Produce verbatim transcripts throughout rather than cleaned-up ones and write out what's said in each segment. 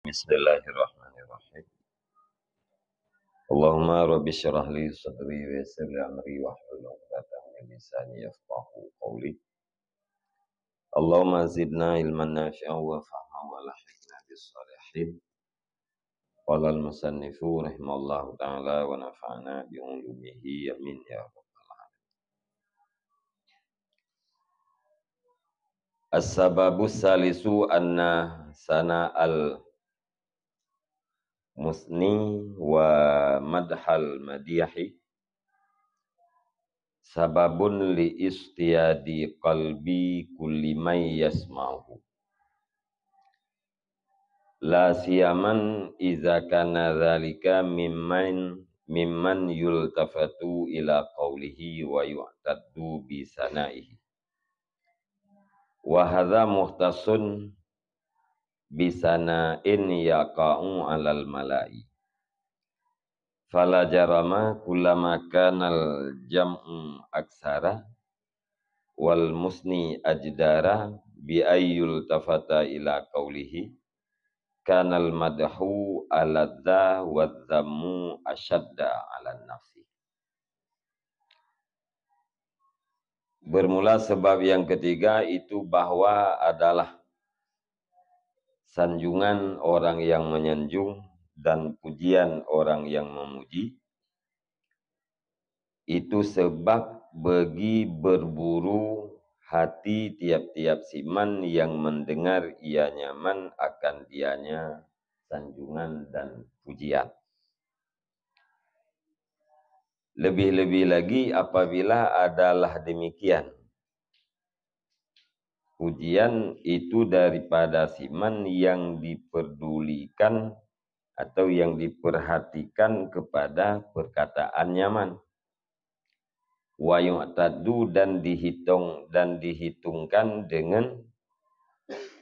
Bismillahirrahmanirrahim. Allahumma rabbi syrah li sadri wa yassir li amri wahlul 'uqdatam min lisani yafqahu qawli. Allahumma zidna ilman nafi'an wa fahman wa alhiqna bis salihin. Qala al-musannifu rahimallahu ta'ala wa nafa'na bi ulumihi, amin ya rabbal alamin. As-sababu salisu anna sana al-musni wa madhal madihi sababun li istiyadi qalbi kulli man yasma'uhu. La siyaman iza kana dzalika mimman, mimman yultafatu ila qaulihi wa yu'taddu bi sana'ihi. Wa hadza mukhtassun bi sana'in yaqa'u 'alal mala'i. Fala jarama kullama kanal jam'u aksara wal musni ajdara bi ayyul tafata ila qaulihi kanal madhu aladza wa dzammu asyadda 'alan nafsi. Bermula sebab yang ketiga itu bahwa adalah sanjungan orang yang menyanjung dan pujian orang yang memuji, itu sebab bagi berburu hati tiap-tiap siman yang mendengar ia nyaman akan dianya sanjungan dan pujian. Lebih-lebih lagi apabila adalah demikian, pujian itu daripada siman yang diperdulikan atau yang diperhatikan kepada perkataan nyaman. Wa yu'taddu, dan dihitung, dan dihitungkan dengan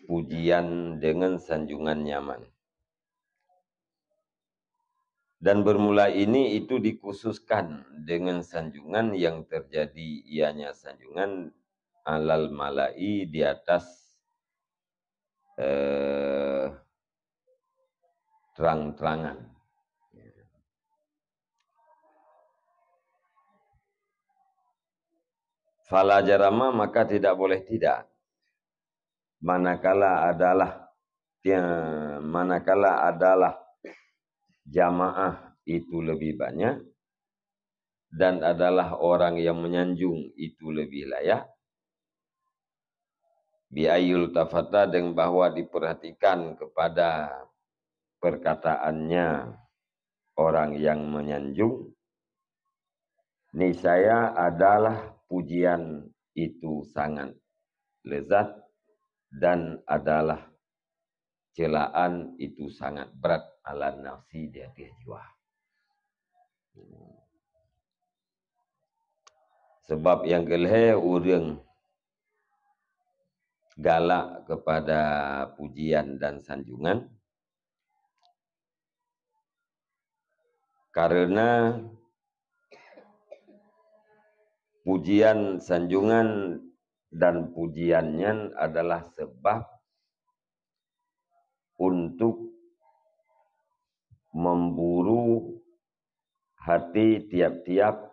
pujian, dengan sanjungan nyaman. Dan bermula ini itu dikhususkan dengan sanjungan yang terjadi, ianya sanjungan alal mala'i, di atas, eh, terang-terangan. Fala jarama, maka tidak boleh tidak. Manakala adalah, ya, manakala adalah jamaah itu lebih banyak dan adalah orang yang menyanjung itu lebih layak, bi ayyul tafata, dengan bahwa diperhatikan kepada perkataannya orang yang menyanjung, niscaya adalah pujian itu sangat lezat dan adalah celaan itu sangat berat ala nafsi, di atas jiwa. Sebab nyang keulhèe ureuëng galak kepada pujian dan sanjungan, karena pujian, sanjungan, dan pujian nyan adalah sebab untuk memburu hati tiap-tiap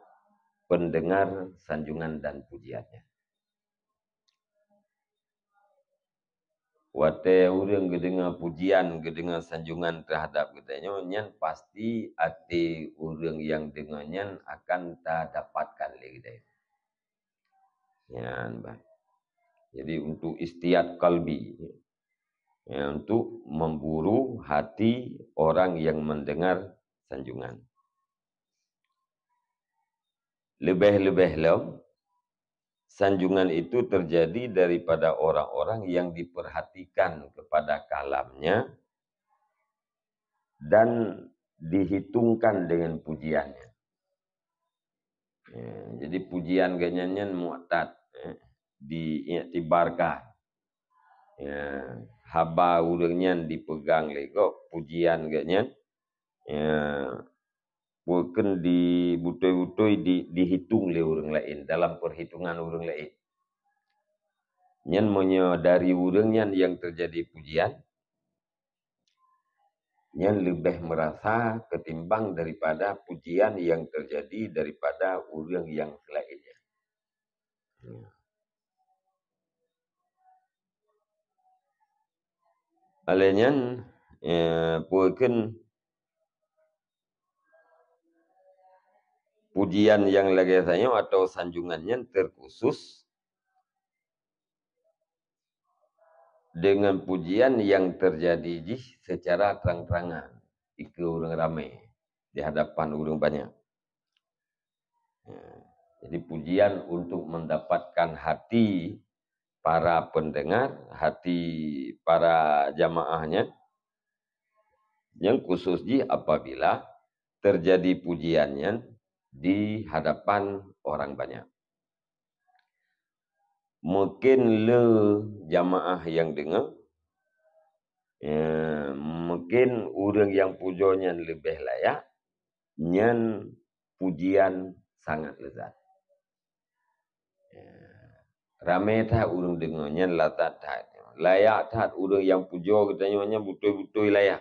pendengar sanjungan dan pujiannya. Watée ureuëng geudeungoe pujian, geudeungoe sanjungan teuhadab geutanyoe, nyan pasti até ureuëng nyang deungoe nyan akan tadapatkan lé geutanyoe. Nyan bah. Jadi untuk istiyad qalbi, ya, untuk memburu hati orang yang mendengar sanjungan. Leubeh-leubeh lom, sanjungan itu terjadi daripada orang-orang yang diperhatikan kepada kalamnya dan dihitungkan dengan pujiannya. Ya, jadi pujian geuhnyan nyan mu'tad, ya, diiktibarkan. Ya, haba ureuëng nyan dipegang lé gob, pujian geuhnyan, ya, bukan di beutôi-beutôi di, dihitung lé ureuëng laén dalam perhitungan ureuëng laén. Nyan meunyoe dari ureuëng nyan nyang terjadi pujian, nyan leubeh meurasa ketimbang daripada pujian nyang teujadi daripada ureuëng nyang seulaén nyan. Óh lheueh nyan, eh, peue kheun pujian nyang lagée nyan atau sanjungan nyan teukhusos deungon pujian nyang teujadi jih seucara trang-trangan dikeue ureuëng ramé di hadapan ureuëng banyak. Ya, jadi pujian untuk mendapatkan hati para pendengar, hati para jamaah nyan, nyang khusos jih apabila teujadi pujian nyan di hadapan orang banyak. Mungkin le jamaah nyang deungoe, ya, mungkin ureuëng nyang pujoe nyan leubeh layak, nyan pujian sangat lezat. Ya, ramé that ureuëng deungoe nyan lezat that. Layak that ureuëng nyang pujoe geutanyoe nyan beutôi-beutôi layak.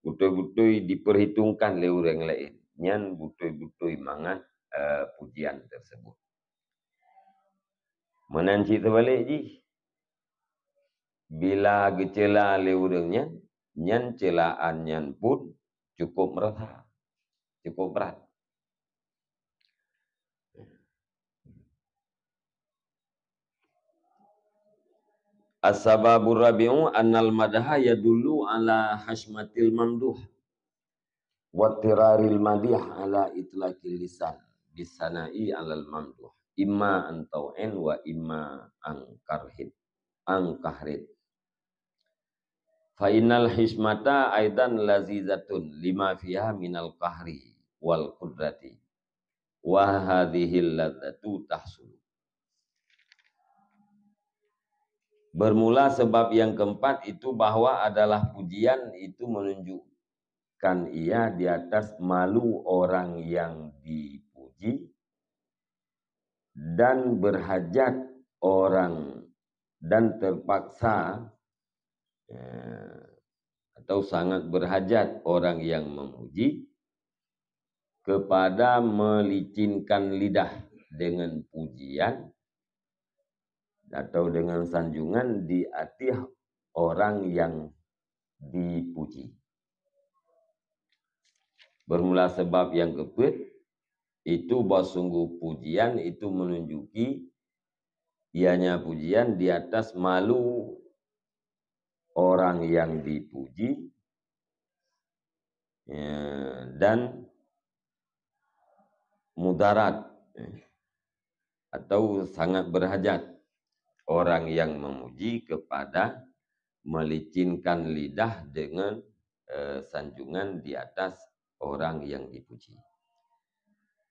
Beutôi-beutôi diperhitungkan lé ureuëng laén. Nyan beutôi-beutôi mangat, eh, pujian tersebut. Meunan cit teubalek jih, bila geucela lé ureuëng nyan, nyan celaan nyan pun cukup meurasa, cukup brat. As-sababur rabi'u annal madha yadullu ala hasmatil mamduh. Wattiraril madih ala itlaqil lisan bisana'i alal mamduh, imma an tau'in wa imma an karhin, an kahrin. Fa innal hismata aidan lazizatun lima fiha minal qahri wal qudrati. Wa hadhihil ladzatu tahsulu. Bermula sebab yang keempat itu bahwa adalah pujian itu menunjukkan ia di atas malu orang yang dipuji dan berhajat orang dan terpaksa, eh, atau sangat berhajat orang yang memuji kepada melicinkan lidah dengan pujian atau dengan sanjungan di atih orang yang dipuji. Bermula sebab yang keupeuet, itu bahwa sungguh pujian itu menunjuki ianya pujian di atas malu orang yang dipuji, ya, dan mudarat, ya, atau sangat berhajat orang yang memuji kepada melicinkan lidah dengan, eh, sanjungan di atas orang yang dipuji.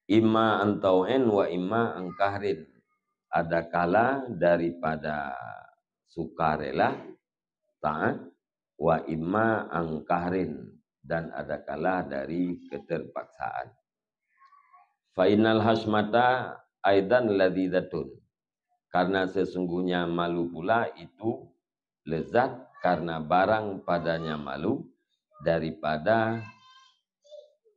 Imma an tau'in wa imma an kahrin. Adakala daripada sukarela, taat, wa imma an kahrin, dan adakala dari keterpaksaan. Fa innal hasmata aidan ladzizatun. Karena sesungguhnya malu pula itu lezat karena barang padanya malu daripada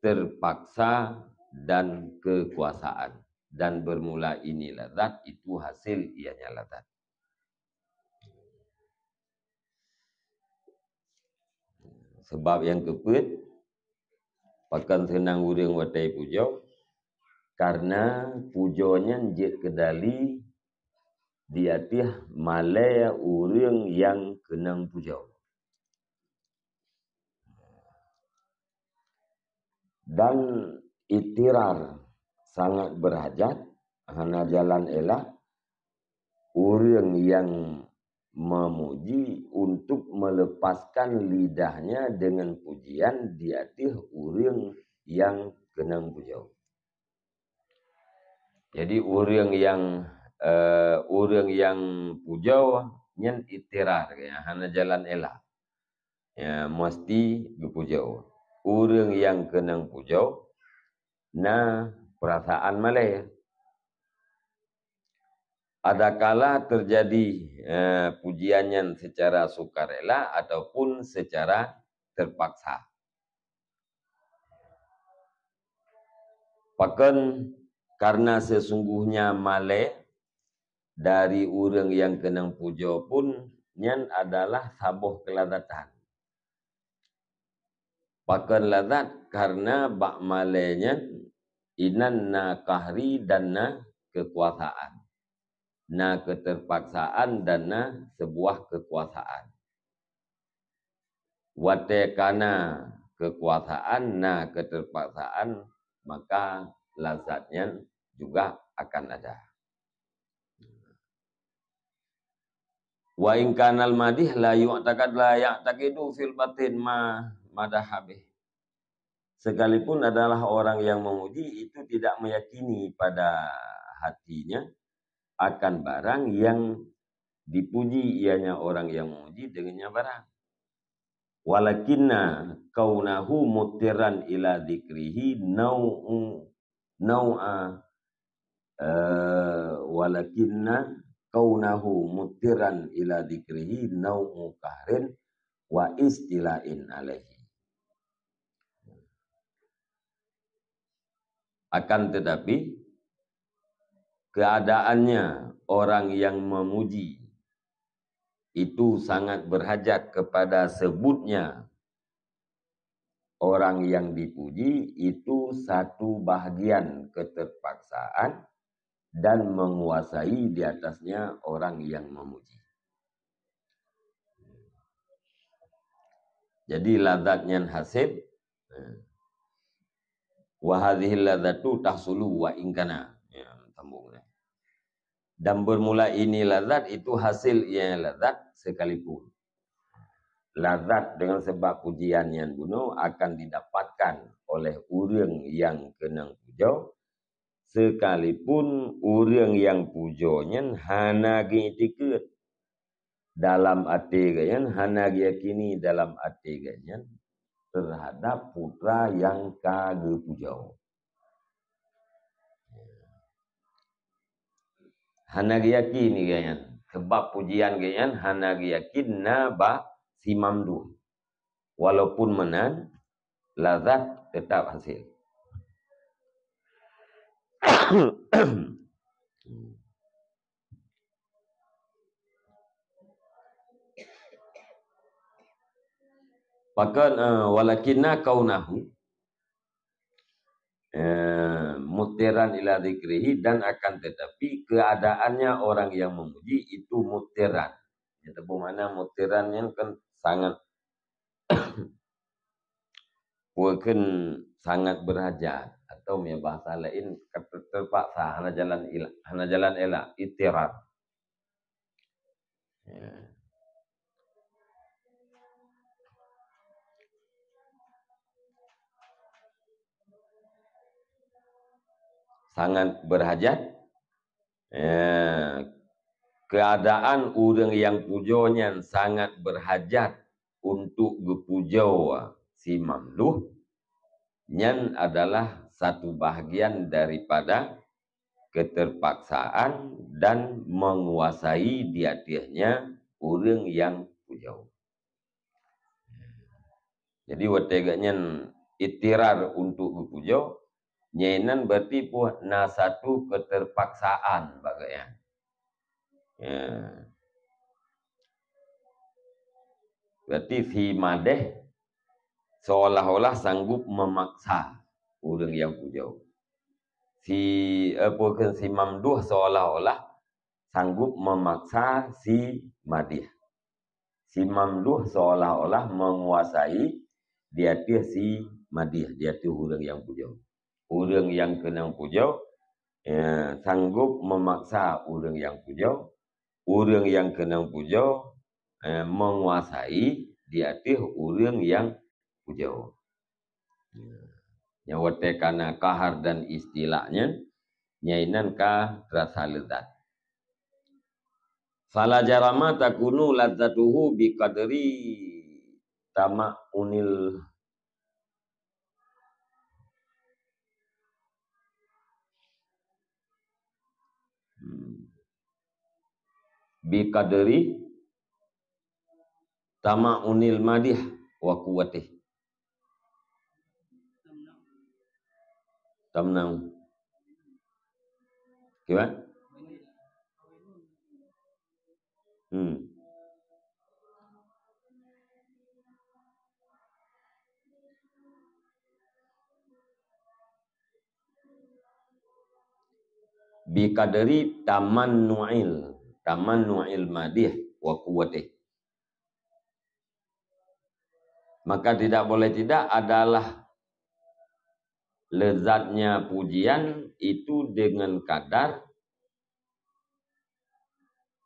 terpaksa dan kekuasaan. Dan bermula ini lezat, itu hasil ianya lezat. Sebab yang keupeuet, pakon seunang ureuëng watée pujoe, karena pujoe nyan jeuet keudali di ateueh malée ureuëng nyang keunong pujoe. Dan ittirar sangat berhajat, hana jalan elak, ureuëng nyang memuji untuk melepaskan lidahnya dengan pujian di ateueh ureuëng nyang keunong pujoe. Jadi ureuëng nyang, eh, ureuëng nyang pujoe nyan ittirar, ya, hana jalan elak. Ya, meusti geupujoe. Ureuëng nyang keunong pujoe na peurasaan malée. Adakala teujadi, eh, pujian nyan seucara sukarela ataupun seucara teupaksa. Pakon karena sesungguhnya malée dari ureuëng nyang keunong pujoe pun nyan adalah saboh keulazatan. Pakon lazat? Karena bak malée nyan inan na kahri dan na keukuasaan. Na keuteurpaksaan dan na seubuah keukuasaan. Watée ka na keukuasaan, na keuteurpaksaan, maka lazat nyan juga akan ada. Wa in kanal madih la yu'taqad, la ya'taqidu fil batin ma madaha bih. Sekalipun adalah orang yang memuji, itu tidak meyakini pada hatinya akan barang yang dipuji ianya orang yang memuji dengannya barang. Walakinna kaunahu mutiran ila dzikrihi nau'u, nau'a, eh, walakinna kaunahu mutiran ila dzikrihi nau'u kahrin wa istila'in alaihi. Akan tetapi, keadaannya orang yang memuji itu sangat berhajat kepada sebutnya orang yang dipuji, itu satu bahagian keterpaksaan dan menguasai di atasnya orang yang memuji. Jadi lazat nyan hasé, eh, wa hadzihil ladzatu tahsulu wa in kana. Ya, sambung, eh. Dan bermula ini lazat itu hasil ianya lazat sekalipun. Lazat dengan sebab pujian nyan bunoe akan didapatkan oleh ureuëng nyang keunong pujoe, sekalipun ureuëng nyang pujoe nyan hana geuitikeuet dalam até geuh nyan, hana geuyakini dalam até geuh nyan terhadap putra nyang ka geupujoe. Hana geuyakini geuh nyan, sebab pujian geuh nyan hana geuyakin na bak si mamduh. Walaupun meunan, lazat tetap hasil. Pakon, eh, walakinna kaunahu, eh, mutiran ila dzikrihi, dan akan tetapi keadaannya orang yang memuji itu mutiran. Ya, teupeu makna mutiran nyan kan sangat, peue kheun, sangat berhajat, atau meunan bahasa laén, ter-, terpaksa, hana jalan ila-, hana jalan elak, ittirar. Ya. Sangat berhajat. Ya. Keadaan ureuëng nyang pujoe nyan sangat berhajat untuk geupujoe si mamduh, nyan adalah satu bahagian daripada keterpaksaan dan menguasai di ateueh nyan ureuëng nyang pujoe. Jadi, watée geuh nyan ittirar untuk geupujoe, nyan berarti peue, na satu keterpaksaan bak geuh nyan. Ya. Berarti si madeh seolah-olah sanggup memaksa ureuëng nyang pujoe. Si, eh, peue kheun, si mamduh seolah-olah sanggup memaksa si madih. Si mamduh seolah-olah menguasai di ateueh si madih, di ateueh ureuëng nyang pujoe. Ureuëng nyang keunong pujoe, eh, sanggup memaksa ureuëng nyang pujoe, ureuëng nyang keunong pujoe, eh, menguasai di ateueh ureuëng nyang pujoe. Nyan watée ka na kahar dan istilak nyan, nyan inan ka rasa leuzat. Fala jarama takunu ladzatuhu biqadri tama'unil, hmm, biqadri tama'unil madih wa quwwatih. Tamna'u. Kiban? Hmm. Biqadri tamannu'il, tamannu'il madih wa quwwatih. Maka tidak boleh tidak adalah lezatnya pujian itu dengan kadar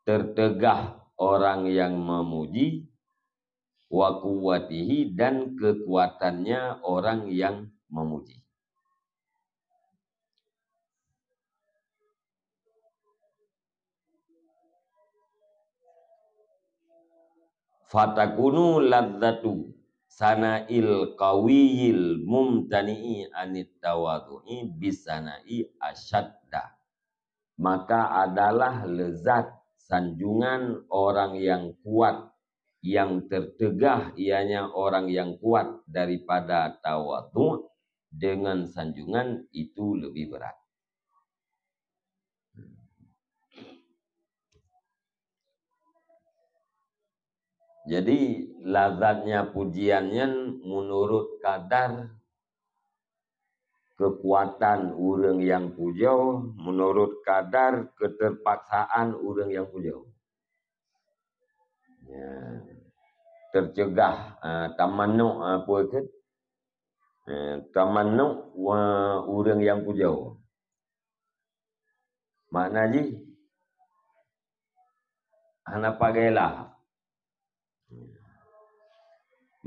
tertegah orang yang memuji, wa quwwatihi, dan kekuatannya orang yang memuji. Fatakunu ladzatu sana'il qawiyil mumtani'i anit tawadhu'i bisana'i asyadda. Maka adalah lezat sanjungan orang yang kuat, yang tertegah ianya orang yang kuat daripada tawadhu, dengan sanjungan itu lebih berat. Jadi, lazatnya pujian nyan menurut kadar kekuatan ureuëng nyang pujoe, menurut kadar keterpaksaan ureuëng nyang pujoe. Ya. Tercegah, ah, tamanuk, ah, apa itu? Eh, tamanuk wa ureuëng nyang pujoe. Makna jih, hana pagai lah.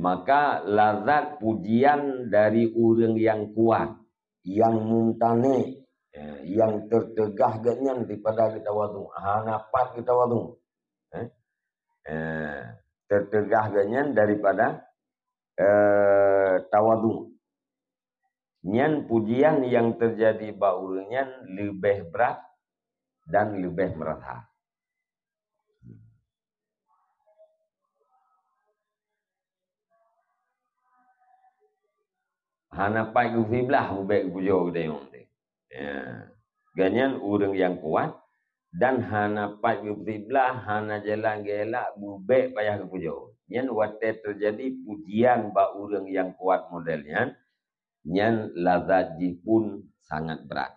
Maka lazat pujian dari ureuëng nyang kuat, nyang mumtani, eh, nyang tertegah geuhnyan daripada geutawadhu, hana pat geutawadhu. Eh? Eh, tertegah geuhnyan daripada, eh, tawadhu. Nyan pujian nyang teujadi bak ureuëng nyan leubeh brat dan leubeh meurasa. Hana pat geusiblah bubek geupujoe geutanyoe teuh. Ya. Gobnyan ureuëng nyang kuat dan hana pat geusiblah, hana jalan geuelak, bubek payah geupujoe. Nyan watée teujadi pujian bak ureuëng nyang kuat model nyan, nyan lazat jih pun sangat brat.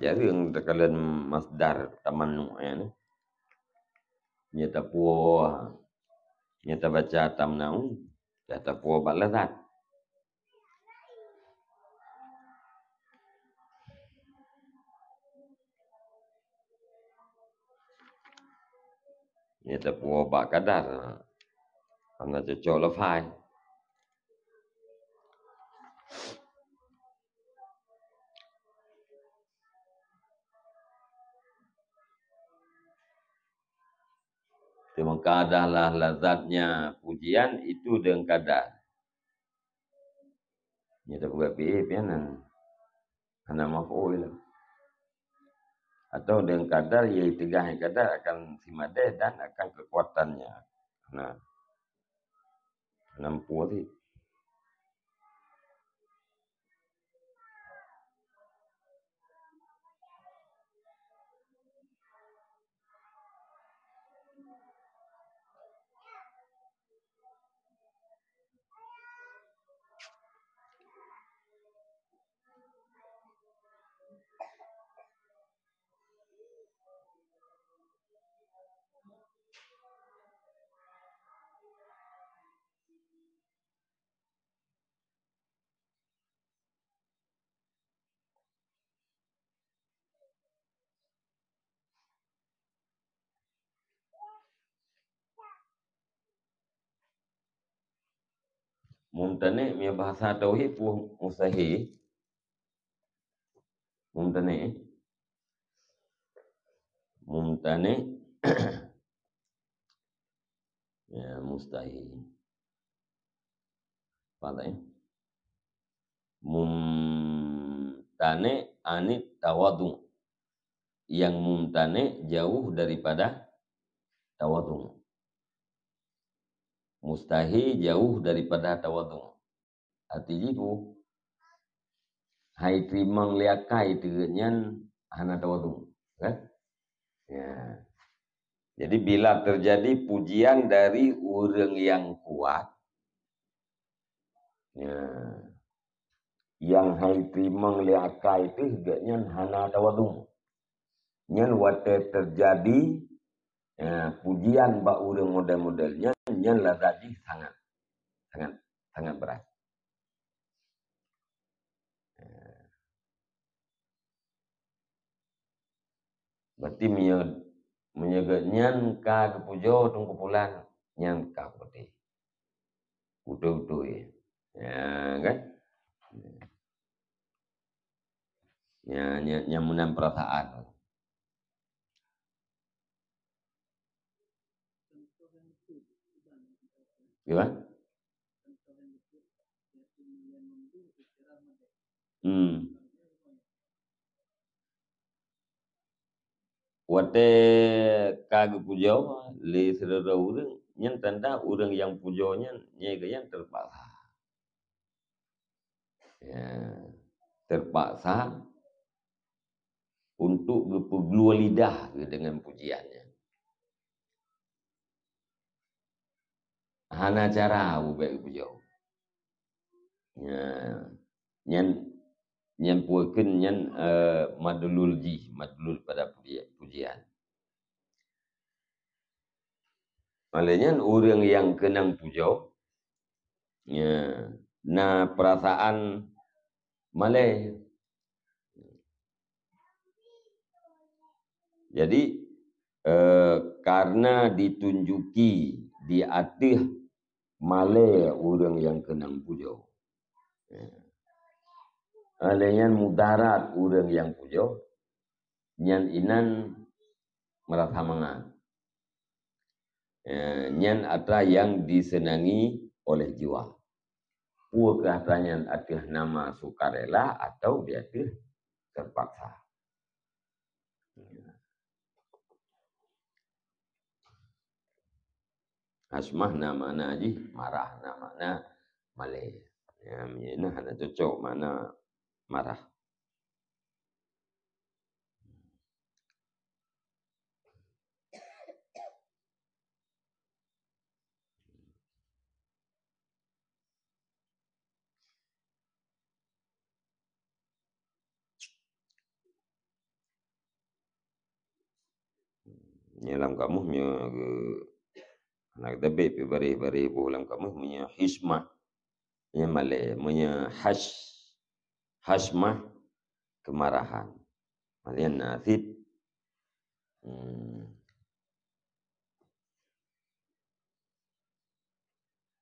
Jareueng takalon masdar tamannu nyan. Nyoe tapuo, nyoe tabaca tamna'u, nyoe tapuo bak lazat. Nyoe tapuo bak kadar. Hana cocok lafai. Teuma kadar lah lazatnya pujian itu dengan kadar. Nyoe tapeugah fi'il, fi'il nyan hana maf'ul. Atau dengan kadar, ya, teugah kadar akan simadeh dan akan kekuatannya. Nah, hana maf'ul sih. Mumtani' meunyoe bahasa tauhid peue mustahil? Mumtani'. Mumtani'. Ya, mustahil. Paham tak, ya? Mumtani' anit tawadhu. Yang mumtani' jauh daripada tawadhu. Mustahil jauh daripada tawadhu. Arti jih peue? Hai teurimong lé akai teuh nyan hana tawadhu, kan? Ya. Jadi bila terjadi pujian dari ureuëng nyang kuat, ya, nyang hai teurimong lé akai teuh geuhnyan hana tawadhu. Nyan watée terjadi, ya, pujian bak ureuëng model-model nyan, nyan lagée jih sangat, sangat, sangat brat. Berarti meunyoe, meunyoe geuhnyan ka geupujoe Teungku Pulan, nyan ka putéh. Beutôi-beutôi. Ya, kan? Ya, nya, nyang meunan peurasaan. Gimana? Hmm. Watée ka geupujoe lé sidroe ureuëng, nyan tanda ureuëng nyang pujoe nyan, nyan geuhnyan teupaksa. Ya, teupaksa untuk geupeugloe lidah geuh deungon pujian nyan. Hana cara ubek geupujoe. Ya, nyan, nyan peue kheun nyan, eh, madlul jih, madlul pada puji-, pujian. Oleh nyan ureuëng nyang keunong pujoe, ya, na peurasaan malée. Jadi, eh, karena ditunjuki di ateueh malée ureuëng nyang keunong pujoe. Ya. Oleh nyan mudarat ureuëng nyang pujoe, nyan inan meurasa mangat. Eh, nyan atra nyang diseunangi oleh jiwa. Peue keuh atra nyan ateueh nama sukarela atau di ateueh teupaksa. Hasmah na makna jih marah, na makna malée. Ya, meunyoe hana cocok makna marah. Nyoe lam kamus nyoe geu-, hana teubiet pih bareh-bareh boh lam kamus, meunyoe hismah, nyoe malée, meunyoe hash-, hasmah, keumarahan. Malée na cit. Hmm.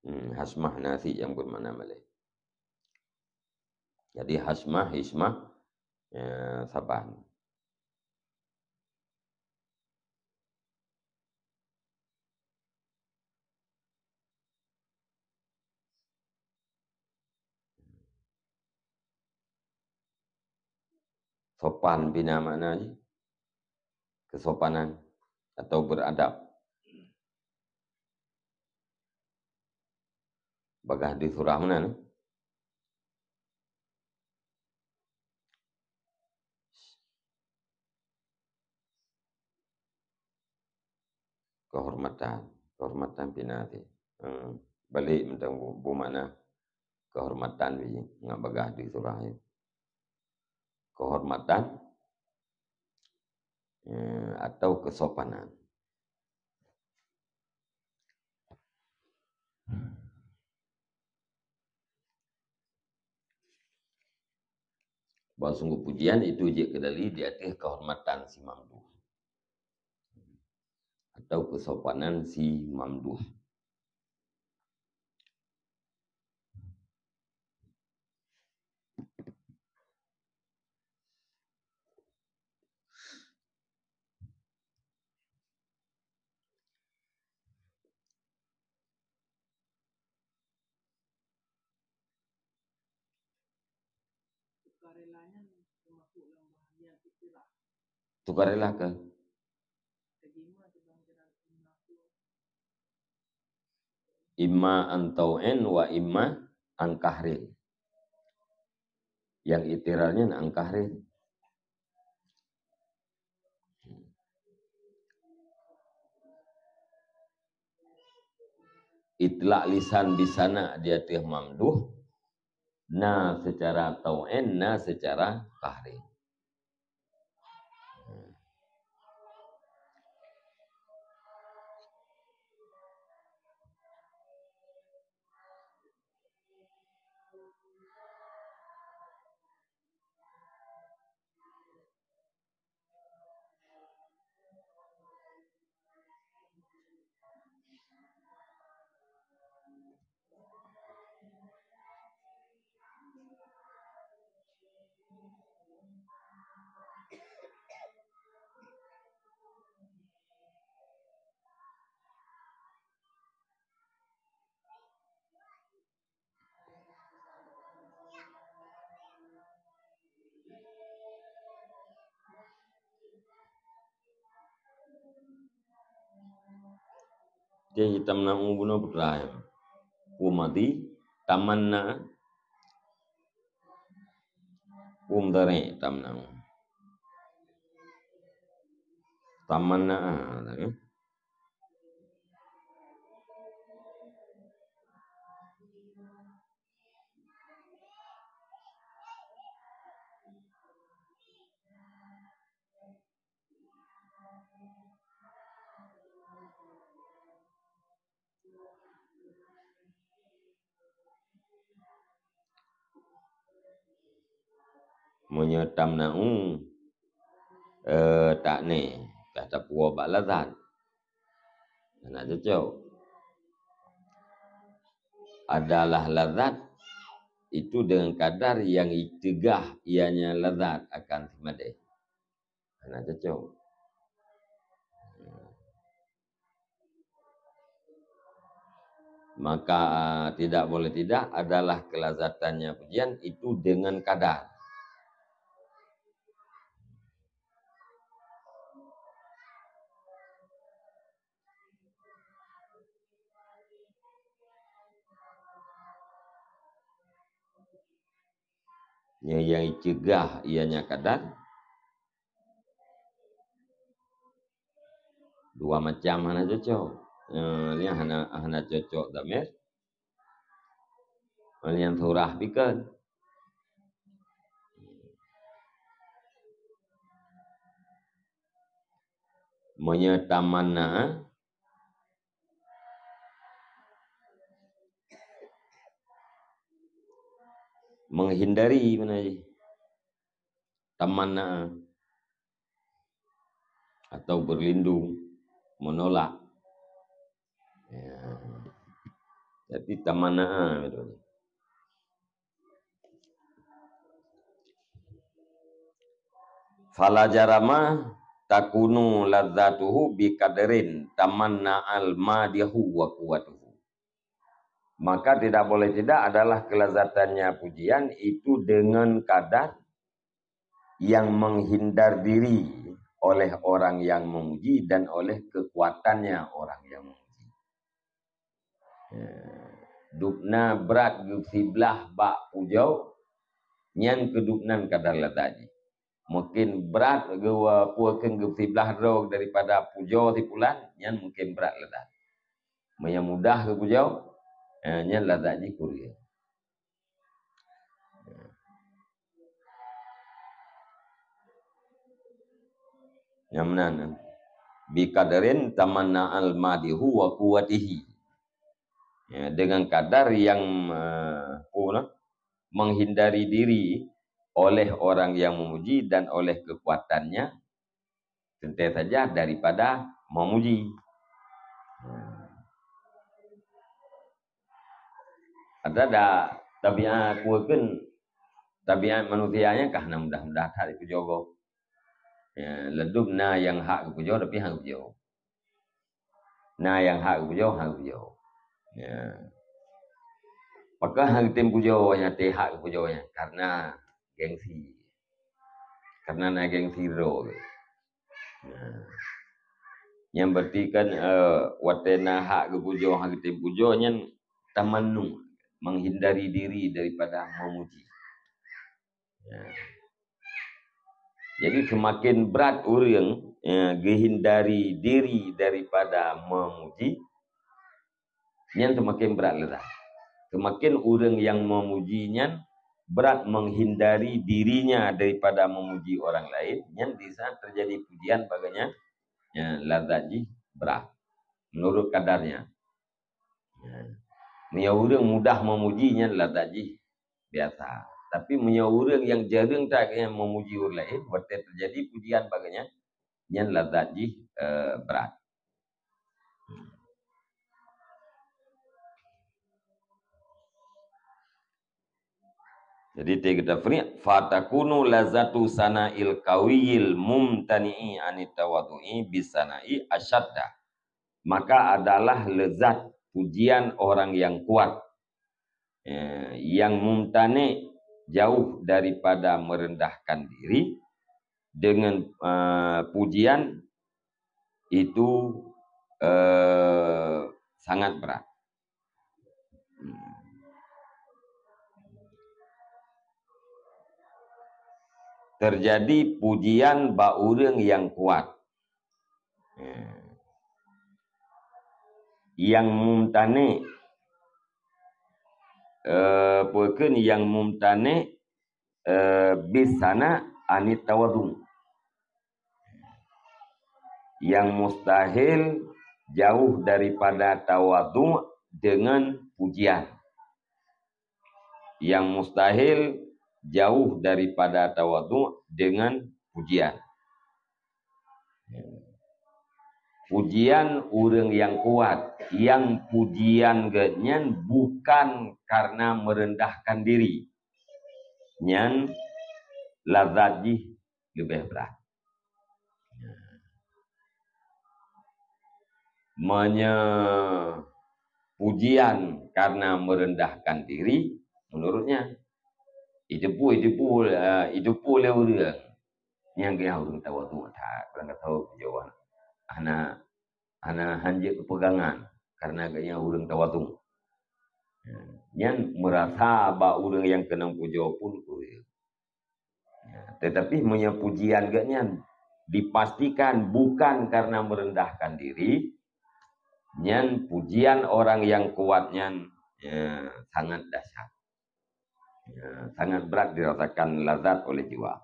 Hmm, hasmah na cit nyang beumakna malée. Jadi hasmah, hismah, ya, saban. Sopan pih na makna jih. Kesopanan atau beradab. Bagaih di surah meunan. Kehormatan, kehormatan pih na cit. Hmm, balek mantong bu-, beumakna kehormatan pih ngat bagaih di surah nyoe. Kehormatan, eh, atau kesopanan. Bahwa sungguh pujian itu jeuet keudali di ateueh kehormatan si mamduh atau kesopanan si mamduh. Sukarela keu? Imma an tau'in wa imma an qahrin. Nyang iqtirar nyan an qahrin. Itlaq lisan bisana' di ateueh mamduh, na seucara tau'in, na seucara qahrin. Jadi tamna'u bunoe putra ya. Huwa madhi, tamanna, huwa mudhari' tamna'u. Tamanna, ya. Meunyoe tamna'u, eh, takne, ka tapuwoe bak lazat. Hana cocok. Adalah lazat itu dengan kadar yang icegah ianya lazat akan si madeh. Hana cocok. Maka, tidak boleh tidak adalah kelazatannya pujian itu dengan kadar. Nyang, nyang icegah ianya kadar. Dua macam hana cocok. Eh, nyang hana, hana cocok dhamir. Nyang surah pih kon. Meunyoe tamanna, menghindari mana jih? Tamanna atau berlindung, menolak. Ya. Jadi tamanna betul. Fala jarama takunu ladzatuhu biqadrin tamanna'al madihu wa quwwatuhu. Maka tidak boleh tidak adalah kelazatannya pujian itu dengan kadar yang menghindar diri oleh orang yang memuji dan oleh kekuatannya orang yang memuji. Ya. Dubna brat geusiblah bak pujoe, nyan keu dubnan kadar lazat jih. Mungkin brat geu-, peue kheun geusiblah droe daripada pujoe si pulan, nyan mungkin brat lazat. Meunyoe mudah geupujoe, eh, nyan lazat jih kureueng. Nyang meunan, biqadrin tamanna'al madihu wa quwwatihi. Ya, dengan kadar yang, eh, apa nama, menghindari diri oleh orang yang memuji dan oleh kekuatannya, teuntèe saja daripada memuji. Ada dak tabiat, peue kheun tabiat manusia nyan ka hana mudah-mudah that jipujoe gob. Ya, ladôm na nyang hak geupujoe tapi hana geupujoe. Na nyang hak geupujoe, hana geupujoe. Ya. Pakon hana geutem pujoe nyang teuhak geupujoe nyan? Karena gengsi. Karena na gengsi droe. Ya. Nyan berarti kan, eh, watée na hak geupujoe, hak geutem pujoe nyan tamannu, menghindari diri daripada memuji. Ya. Jadi semakin berat ureuëng, ya, geuhindari diri daripada memuji, nyan semakin berat lazat. Semakin ureuëng yang memuji nyan berat menghindari dirinya daripada memuji orang lain, nyan di saat terjadi pujian bak gobnyan, ya, lazat jih berat menurut kadarnya. Ya. Meunyoe ureuëng mudah memuji nyan lazat jih biasa. Tapi meunyoe ureuëng yang jareueng that gobnyan memuji ureuëng laén, watée terjadi pujian bak gobnyan, nyan lazat jih, eh, berat. Jadi, teuka tafriq, "Fatakunu lazatu sana'il qawiyil mumtani'i anit tawadhu'i bisana'i asyadda." Maka adalah lezat pujian orang yang kuat, eh, yang mumtani, jauh daripada merendahkan diri, dengan, eh, pujian itu, eh, sangat berat. Terjadi pujian bak ureuëng yang kuat. Ya. Yang mumtani, eh, peue kheun yang mumtani, eh, bisana anit tawadhu. Yang mustahil jauh daripada tawadhu dengan pujian. Yang mustahil jauh daripada tawadhu dengan pujian. Pujian ureuëng yang kuat, yang pujian geuh nyan bukan karena merendahkan diri. Nyan lazat jih leubeh brat. Meunyoe pujian karena merendahkan diri, menurutnya, itu pun, itu pun, eh, itu pun lé ureuëng. Nyang geuh ureuëng tawadhu that, ureuëng ka tahu pujoe hana, hana hanjeuet keupegangan karena geuhnyan ureuëng tawadhu. Nyan merasa bak ureuëng nyang keunong pujoe pun ureuëng. Ya, tetapi meunyoe pujian geuhnyan dipastikan bukan karena merendahkan diri, nyan pujian orang yang kuat nyan, ya, sangat dahsyat. Ya, sangat berat dirasakan lazat oleh jiwa.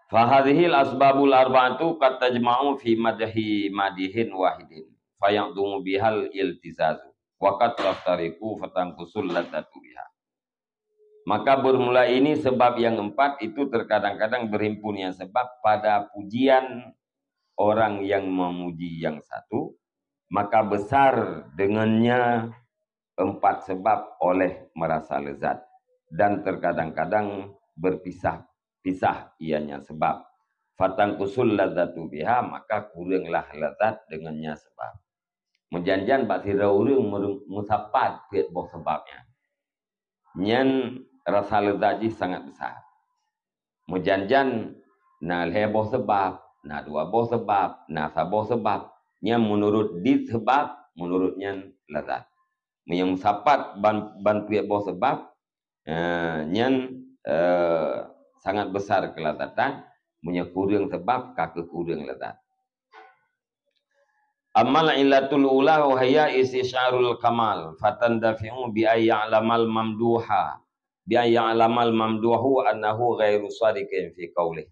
Fahadhil asbabul arba'atu qad tajma'u fi madhi madihin wahidin, fayadhumu bihal iltizazu, wa qad taftariqu fatanqusul ladzatu biha. Maka bermula ini sebab yang empat itu terkadang-kadang berhimpun yang sebab pada pujian orang yang memuji yang satu, maka besar dengannya empat sebab oleh merasa lezat, dan terkadang-kadang berpisah-pisah ianya sebab. Fatanqusul ladzatu biha, maka kuranglah lezat dengannya sebab. Meujan-jan bak sidroe ureuëng meureu-, meusapat peuet boh sebab nyan. Nyan rasa lezat jih sangat besar. Meujan-jan na lhée boh seubab, na dua boh seubab, na saboh seubab. Nyan meunurot dit seubab, meunurot nyan lazat. Meunyoe meusapat ban, ban peuet boh seubab, eh, nyan, eh, sangat besar keulazatan. Meunyoe kureueng seubab, ka keuh kureueng lazat. Ammal illatul ula wa hiya istisyarul kamal, fatandafi'u bi an ya'lamal mamduha, bi an ya'lamal mamduhu annahu ghairu shadiqin fi qaulih.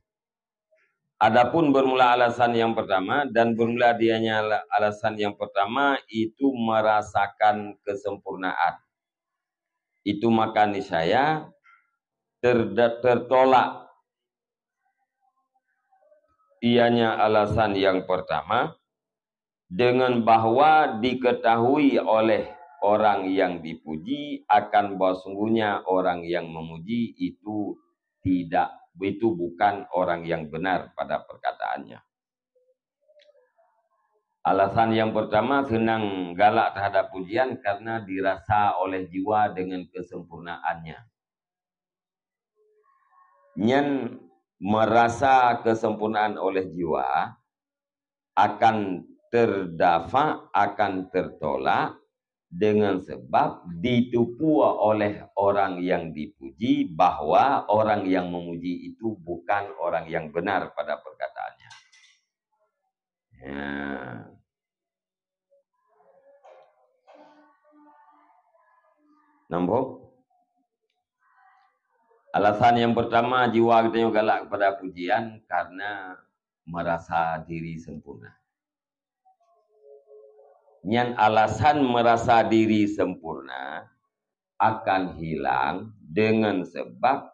Adapun bermula alasan yang pertama, dan bermula dianya alasan yang pertama itu merasakan kesempurnaan. Itu maka niscaya terda-, tertolak ianya alasan yang pertama, dengan bahwa diketahui oleh orang yang dipuji akan bahwa sungguhnya orang yang memuji itu tidak, itu bukan orang yang benar pada perkataannya. Alasan yang pertama, senang galak terhadap pujian karena dirasa oleh jiwa dengan kesempurnaannya. Nyan merasa kesempurnaan oleh jiwa akan terdafa, akan tertolak dengan sebab ditupue oleh orang yang dipuji bahwa orang yang memuji itu bukan orang yang benar pada perkataannya. Ya. Nampak? Alasan yang pertama, jiwa geutanyoe galak kepada pujian karena merasa diri sempurna. Nyan alasan merasa diri sempurna akan hilang dengan sebab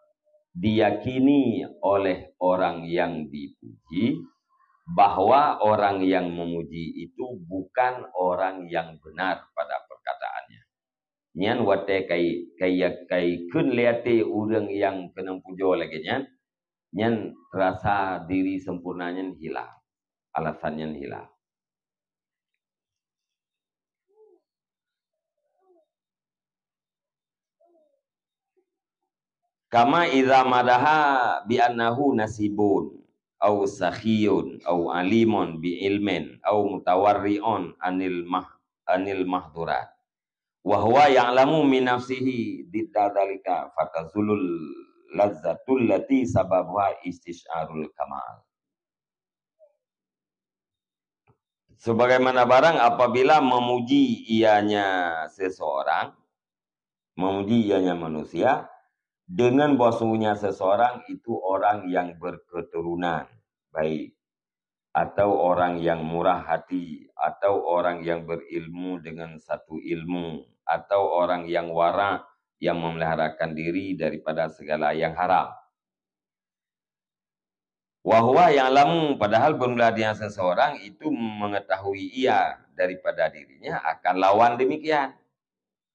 diyakini oleh orang yang dipuji bahwa orang yang memuji itu bukan orang yang benar pada perkataannya. Nyan watée kai, kai, kai kheun lé até ureuëng nyang keuneuk pujoe lagée nyan, nyan rasa diri sempurna nyan hilang, alasan nyan hilang. Kama idza madaha bi annahu nasibun, au sakhiyun, au alimun bi ilmin, au mutawarri'un anil mah-, anil mahdurat. Wa huwa ya'lamu min nafsihi didda dzalika, fatazulul lazzatul lati sababuha istisyarul kamal. Sebagaimana barang apabila memuji ianya seseorang, memuji ianya manusia, dengan bahwasanya seseorang itu orang yang berketurunan baik, atau orang yang murah hati, atau orang yang berilmu dengan satu ilmu, atau orang yang wara yang memeliharakan diri daripada segala yang haram. Wa huwa ya'lamu, padahal bermula dengan seseorang itu mengetahui ia daripada dirinya akan lawan demikian.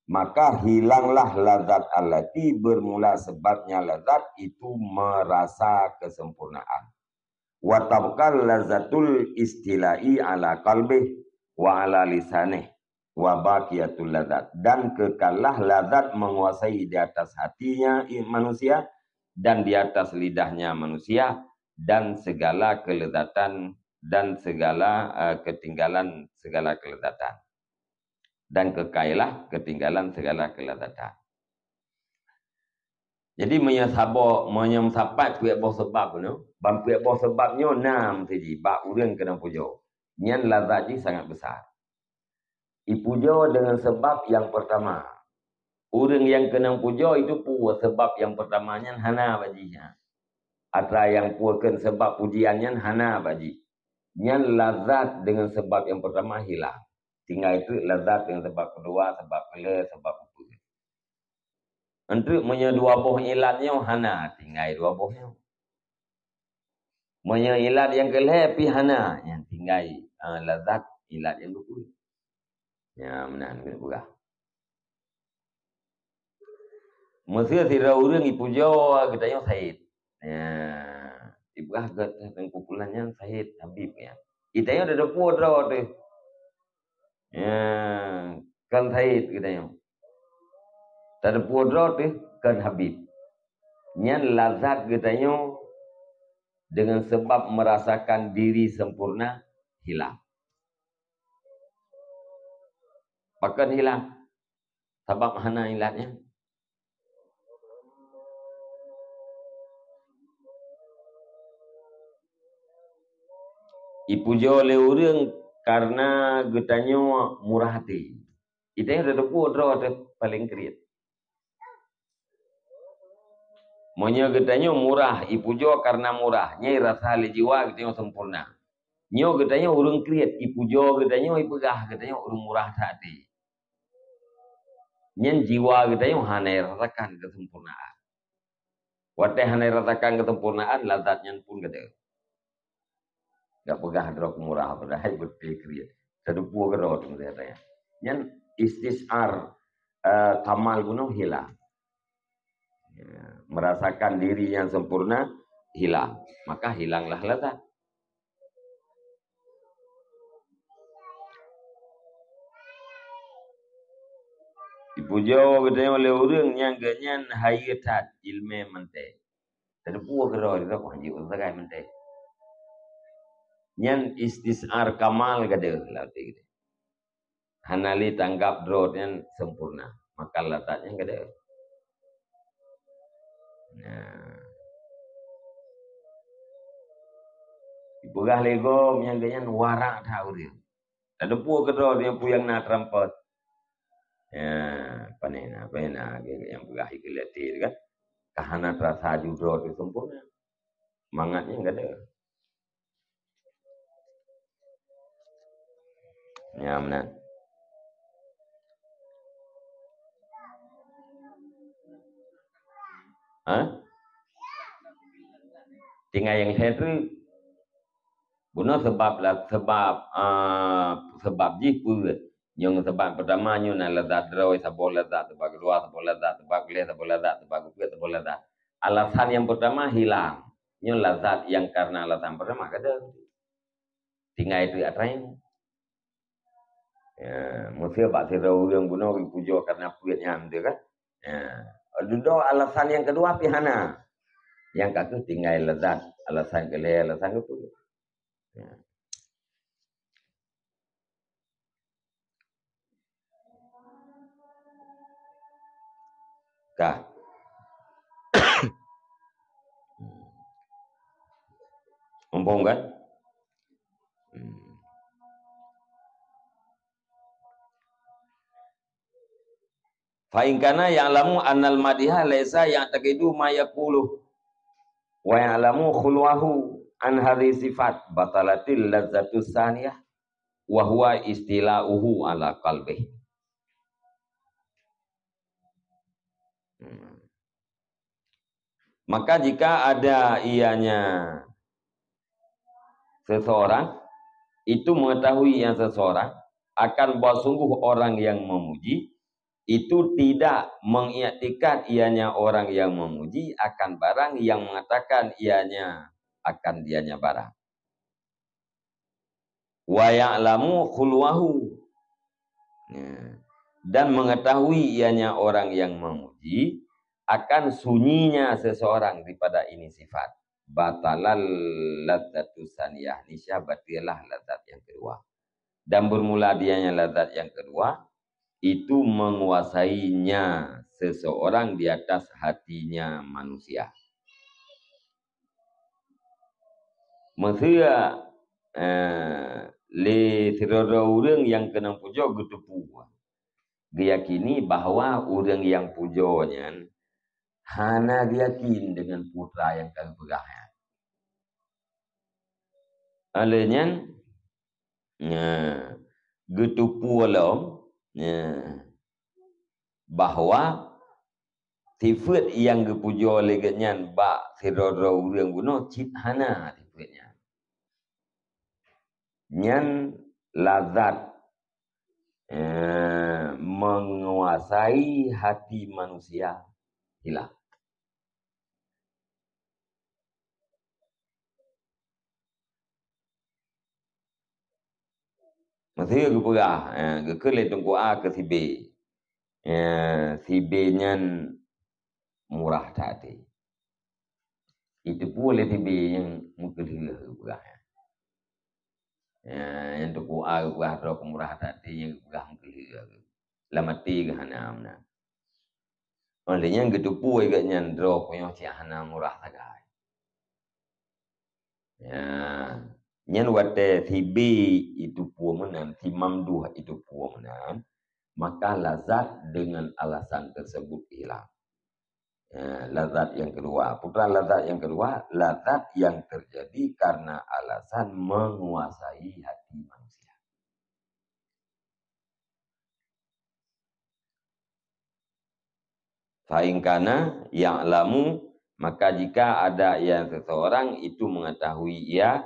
Maka hilanglah lazat allati bermula sebabnya lazat itu merasa kesempurnaan. Wa tabqal lazzatul istila'i ala qalbih wa ala lisanih wa baqiyatul lazat. Dan kekallah lazat menguasai di atas hatinya i-, manusia, dan di atas lidahnya manusia, dan segala kelezatan, dan segala, eh, ketinggalan segala kelezatan. Dan kekailah ketinggalan segala kelezatan. Jadi, meunyoe saboh, meunyoe sapat peuet boh seubab nyoe, ban peuet boh seubab nyoe na meusti jih bak ureuëng keuneuk pujoe. Nyan lazat jih sangat besar. Ipujoe deungon seubab nyang peurtama. Ureuëng nyang keuneuk pujoe itu peue seubab nyang peurtama nyan hana bak jih, ha. Atra nyang peue kheun seubab pujian nyan hana bak jih. Nyan lazat deungon seubab nyang peurtama hilang. Tinggai teuk lazat deungon seubab keudua, seubab keulhèe, seubab keupeuet. Enteuk meunyoe dua boh ilat nyoe hana, tinggai dua boh nyoe. Meunyoe ilat nyang keulhèe pih hana, nyan tinggai, ah, lazat ilat nyang keupeuet. Nyan meunan keuneuk peugah. Meuseu sidroe ureuëng ipujoe geutanyoe Said. Nyan, ipeugah geutanyoe kumpulan nyan Said Habib nyan. Geutanyoe tateupeue droe teuh. Ya, kon Said geutanyoe. Tateupeue droe teuh kon Habib. Nyan lazat geutanyoe deungon seubab merasakan diri sempurna hilang. Pakon hilang? Sabab hana ilat nyan. Ipujoe lé ureuëng kareuna geutanyoe murah até. Geutanyoe tateupeue droe teuh paleng kriet. Meunyoe geutanyoe murah, ipujoe kareuna murah, nyan rasa lé jiwa geutanyoe sempurna. Nyoe geutanyoe ureuëng kriet, ipujoe geutanyoe, ipeugah geutanyoe ureuëng murah that até. Nyan jiwa geutanyoe hana rasakan keusempurnaan. Watée hana rasakan keusempurnaan, lazat nyan pun gata. Gak peugah droe keumurah, padahai beutôi kriet. Tateupeue keudroe teuh gata. Nyan istisyar, eh, kamal bunoe hilang. Ya, merasakan diri yang sempurna hilang, maka hilanglah lazat. Ipujoe geutanyoe lé ureuëng nyang geuhnyan hayeue that iéleumé mantong. Teudepu keudroe di droe, wah, jiôh sagai mantong. Nyan istisyar kamal gadeuh lam até geutanyoe. Hana lé tanggap droe nyan sempurna, maka lazat nyan gadeuh. Nah. Dipeugah lé gob nyang geuhnyan warak that ureuëng. Teudepu keudroe nyang peue nyang na teurampat. Ya, pane na, pane na, nyang peugah ikeu lé até kan. Ka hana teurasa ju droe teuh sempurna. Mangat nyang gadeuh. Nyan meunan. Ha? Tinggai nyang lhèe treuk. Bunoe sabab la-, sabab, a, sabab jih peue? Nyang sabab peurtama nyoe na lazat droe, saboh lazat, sabab keudua, saboh lazat, sabab keulhèe, saboh lazat, sabab keupeuet, saboh lazat. Alasan nyang peurtama hilang. Nyoe lazat nyang karena alasan peurtama gadeuh. Tinggai treuk atra nyan. Ya, meusé bak sidroe ureuëng bunoe geupujoe karena peuet nyan teuh kan. Ya, dudoe alasan nyang keudua pih hana. Nyang ka kheueh tinggai lazat, alasan keulhèe, alasan keupeuet. Ya. Ka. Mumpung kan? Hmm. Fa in kana ya'lamu annal madiha laisa ya'taqidu ma yaqulu wa ya'lamu khulwahu an hadhihi sifat batalatil lazzatus saniyah wa huwa istila'uhu ala qalbih. Hmm. Maka jika ada ianya seseorang, itu mengetahui yang seseorang, akan bahwa sungguh orang yang memuji, itu tidak mengiktikad ianya orang yang memuji akan barang yang mengatakan ianya akan dianya barang. Wa ya'lamu khulwahu. Ya. Dan mengetahui ianya orang yang memuji akan sunyinya seseorang daripada ini sifat. Batalal ladzatu saniyah, niscaya batillah lazat yang kedua. Dan bermula dianya lazat yang kedua, itu menguasainya seseorang di atas hatinya manusia. Meusé, eh, lé sidroe-droe ureuëng nyang keunong pujoe geuteupeue, geuyakini bahwa ureuëng nyang pujoe nyan hana geuyakin deungon peue nyang ka geupeugah nyan. Óh lheueh nyan, Nah, geuteupeue lom, nah, bahwa sifeuet nyang geupujoe lé geuhnyan bak sidroe-droe ureuëng bunoe cit hana sifeuet nyan. Nyan lazat, eh, menguasai hati manusia hilang. Meusé geupeugah, eh, geukheun lé Teungku A keu si B. Eh, si B nyan murah that até. Iteupeue lé si B nyang meukeulheueh geupeugah nyan. Eh, nyang Teungku A geupeugah droe keu murah that até nyang geupeugah meukeulheueh. Lam até geuh hana meunan. Óh lheueh nyan geuteupeue geuhnyan droe keu nyoe cit hana murah sagai. Ya, nyan watée si B iteupeue meunan, si Mamduh iteupeue meunan, maka lazat dengan alasan tersebut hilang. Ya, lazat yang kedua. Peue lazat yang kedua? Lazat yang terjadi karena alasan menguasai hati manusia. Fa in kana ya'lamu, maka jika ada ia seseorang itu mengetahui ia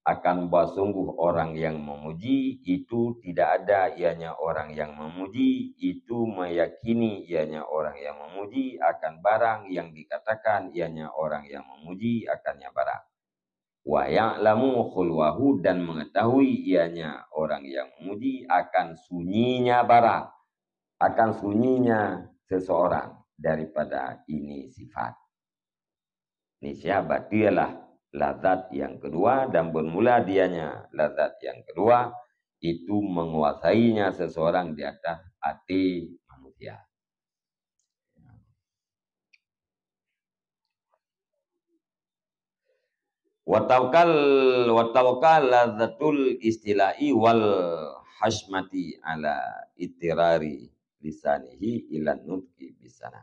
akan bahwa sungguh orang yang memuji itu tidak ada ianya orang yang memuji, itu meyakini ianya orang yang memuji akan barang yang dikatakan ianya orang yang memuji akannya barang. Wa ya'lamu khulwahu, dan mengetahui ianya orang yang memuji akan sunyinya barang, akan sunyinya seseorang daripada ini sifat. Niscaya bateulah lazat yang kedua, dan bermula dianya lazat yang kedua, itu menguasainya seseorang di atas hati manusia. Wa tawakkal, wa tawakkal lazzatul istila'i wal hasmati ala ittirari lisanihi ila nutqi bisana.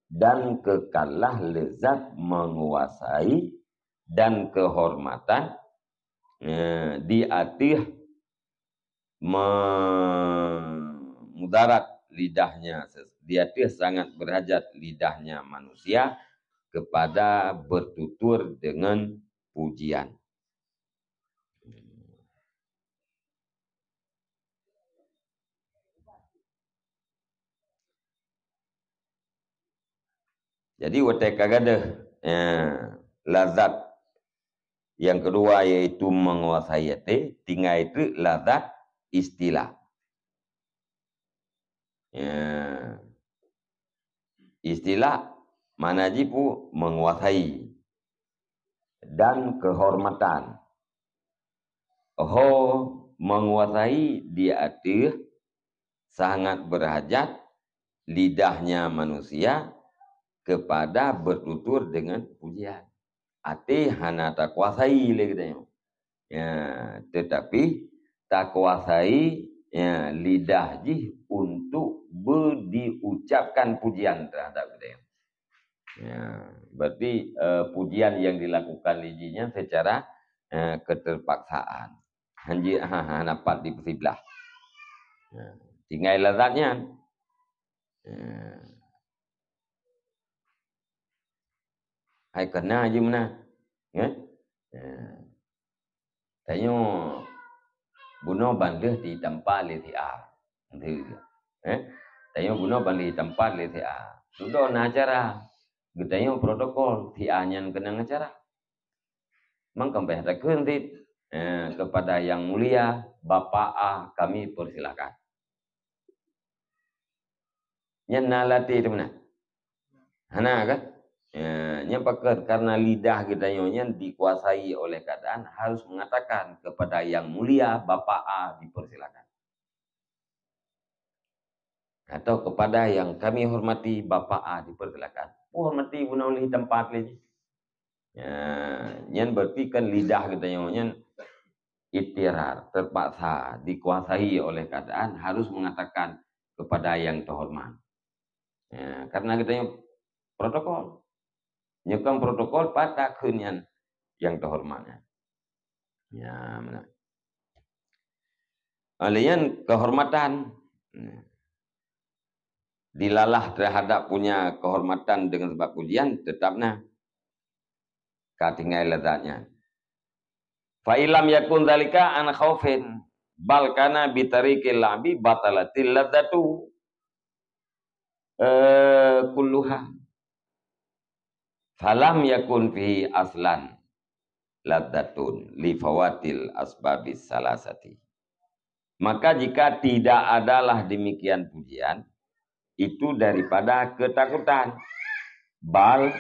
Dan kekallah lezat menguasai dan kehormatan, eh, di ateueh me-, mudarat lidahnya, di ateueh sangat berhajat lidahnya manusia kepada bertutur dengan pujian. Jadi, watée ka gadeuh, eh, lazat yang kedua, yaitu menguasai até, tinggai treuk lazat istilah. Ya. Istilah makna jih peue? Menguasai dan kehormatan. Ho menguasai di ateueh sangat berhajat lidahnya manusia kepada bertutur dengan pujian. Até hana takuasai lé geutanyoe. Ya, tetapi takuasai, ya, lidah jih untuk be-, diucapkan pujian terhadap geutanyoe. Ya, berarti, eh, pujian yang dilakukan lé jih nyan secara, eh, keterpaksaan. Hanjeuet ha, ha, hana pat dipeusiblah. Ya, tinggai lazat nyan. Ya. Hai keunan jih meunan. Ya? Ya. Tanyoe bunoe ban lheueh ditampa lé si A. Eh? Tanyoe bunoe ban lheueh ditampa lé si A. Dudoe na acara. Geutanyoe protokol, si A nyan keunong acara. Mangkong payah takheun cit. Eh, kepada yang mulia Bapak A kami persilakan. Nyan na latih teuma na? Hana kan? Ya, nyan pakon, karena lidah geutanyoe nyan dikuasai oleh keadaan harus mengatakan kepada yang mulia Bapak A dipersilakan. Atau kepada yang kami hormati Bapak A dipersilakan. Hormati bunoe lé teumpat lé jih. Ya, nyan berarti kan lidah geutanyoe nyan ittirar, terpaksa dikuasai oleh keadaan harus mengatakan kepada yang terhormat. Ya, karena geutanyoe protokol. Nyoe kan protokol pat takheun nyan yang terhormat nyan. Ya, meunan. Oleh nyan kehormatan. Dilalah terhadap punya kehormatan dengan sebab pujian, tetap na. Ka tinggai lazatnya. Fa illam yakun dzalika an khaufin, bal kana bi tariqil la'bi batalatil ladzatu, eh, kulluha. Falam yakun fihi aslan ladzatun li fawatil asbabis salasati. Maka jika tidak adalah demikian pujian, itu daripada ketakutan. Bal,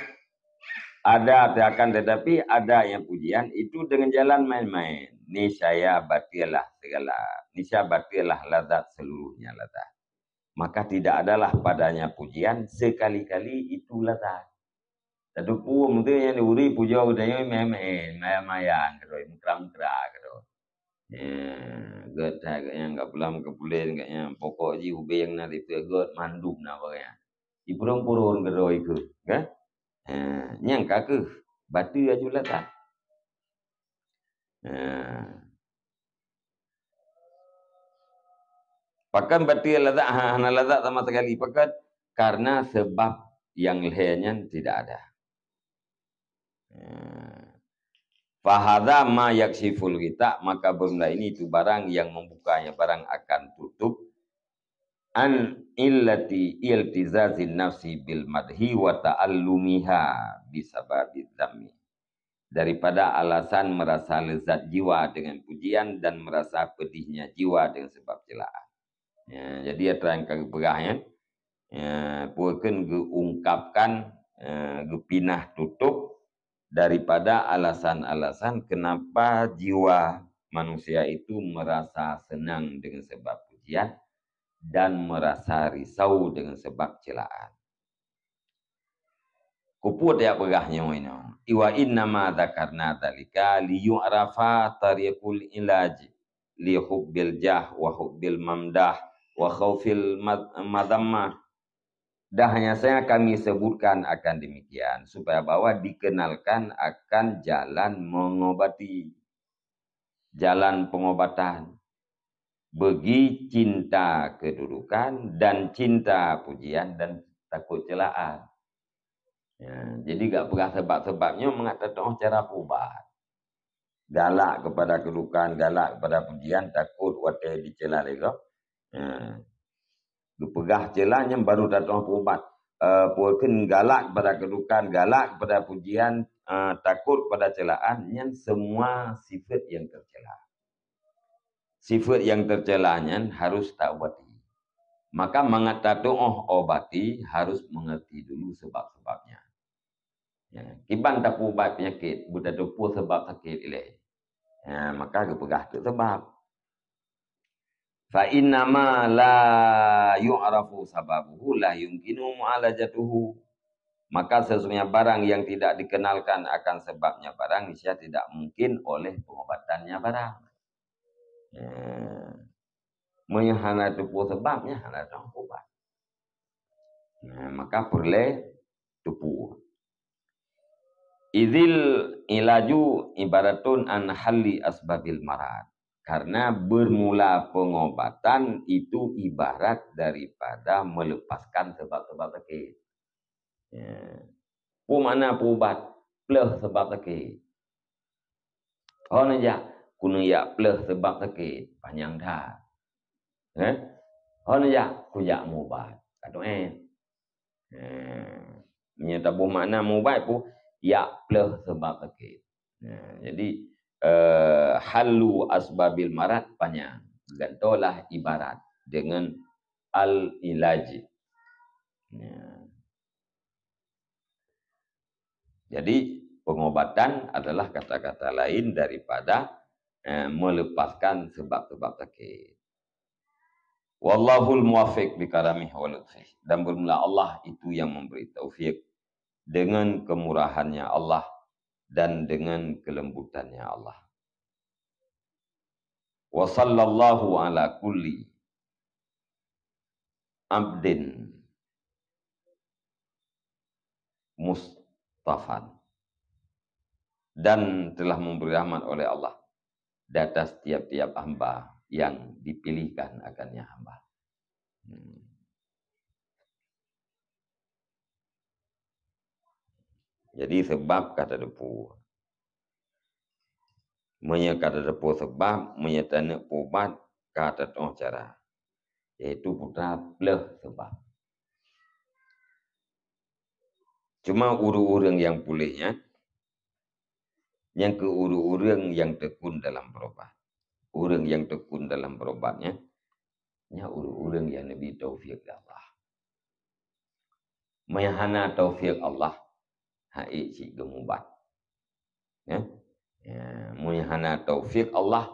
ada, akan tetapi ada yang pujian itu dengan jalan main-main. Niscaya bateulah segala, niscaya bateulah lazat seluruhnya lazat. Maka tidak adalah padanya pujian sekali-kali itu lazat. Tatupeue meuteun nyang diuri pujoe geutanyoe meuén-meuén, maya-maya keudroe, meukra-meukra keudroe. Ya, gét that gét nyan, gét pulam, gét pulen gét nyan. Pokok jih ubeng na dipeue gét mandum na bak nyan. Ipurôn-purôn keudroe ikeu, kan? Ha, nyang ka keuh, bateu aju lazat. Ha. Pakon bateu lazat, ha, hana lazat sama sekali. Pakon? Karena sebab yang lhée nyan tidak ada. Ha. Fahadza ma yaksyiful ghita, maka bermula ini itu barang yang membukanya barang akan tutup an illati iltizazin nafsi bil madhi wa ta'allumiha bisababiz zammi. Daripada alasan merasa lezat jiwa dengan pujian dan merasa pedihnya jiwa dengan sebab celaan. Ya, jadi atra nyang ka geupeugah nyan, ya, peue kheun geuungkapkan, eh, geupinah tutup daripada alasan-alasan kenapa jiwa manusia itu merasa senang dengan sebab pujian dan merasa risau dengan sebab celaan. Keupeue tapeugah nyoe inoe? "Wa innama dzakarna dzalika liyu'rafa tariqul ilaj li hubbil jah wa hubbil mamdah wa khaufil mad-, madhammah." Dan hanya saja kami sebutkan akan demikian, supaya bahwa dikenalkan akan jalan mengobati, jalan pengobatan bagi cinta kedudukan dan cinta pujian dan takut celaan. Ya, jadi gak peugah sebab-sebab nyoe mangat tatu'oh cara peuubat. Galak kepada kedudukan, galak kepada pujian, takut watée dicela lé gob. Ya. Geupeugah ceula nyan baru tatu'oh peuubat. Eh, peue kheun galak kepada kedudukan, galak kepada pujian, eh, takut kepada celaan, nyan semua sifat yang tercela. Sifat yang tercela nyan harus taubati. Maka mangat tatu'oh obati harus mengerti dulu sebab-sebabnya. Ya, kiban tapeuubat penyakit, beutatupeue sebab sakit ilée. Ya, maka geupeugah teuk sebab. "Fa innama la yu'rafu sababuhu la yumkinu mu'alajatuhu." Maka sesungguhnya barang yang tidak dikenalkan akan sebabnya barang, niscaya tidak mungkin oleh pengobatannya barang. Ya. Meunyoe hana teupeue sebabnya, hana teupeue ubat. Nah, maka peureulée teupeue. "Idzil ilaju ibaratun an halli asbabil marad." Karena bermula pengobatan itu ibarat daripada melepaskan sebab-sebab sakit. Ya. Peue makna peuubat? Pleuh sebab sakét. Ho neujak, keuneuk jak pleuh sebab sakét, panyang that. Eh? Ho neujak, kujak meuubat. Ka tu'en. Eh, meunyoe taboh makna meuubat peue, jak pleuh sebab sakét. Nah, jadi, eh, hallu asbabil marad panyang. Gantolah ibarat dengan al-ilaj. Ya. Jadi, pengobatan adalah kata-kata lain daripada, eh, melepaskan sebab-sebab sakit. Wallahul muwaffiq bi karamih wa lutfih. Dan bermula Allah itu yang memberi taufik dengan kemurahannya Allah dan dengan kelembutannya Allah. Wa sallallahu ala kulli abdin mustafan. Dan telah memberi rahmat oleh Allah di atas tiap-tiap hamba yang dipilihkan akannya hamba. Hmm. Jadi, sebab ka tateupeue. Meunyoe ka tateupeue sebab, meunyoe taneuk peuubat, ka tateupeue cara. Yaitu putra pleuh sebab. Cuma ureuëng-ureuëng nyang puléh nyan, nyang keu ureuëng-ureuëng nyang tekun dalam berobat. Ureuëng nyang tekun dalam berobat nyan, nyan ureuëng-ureuëng nyang neubri taufik lé Allah. Meunyoe hana taufik Allah, han ék cit geumubat. Ya? Ya, meunyoe hana taufik Allah,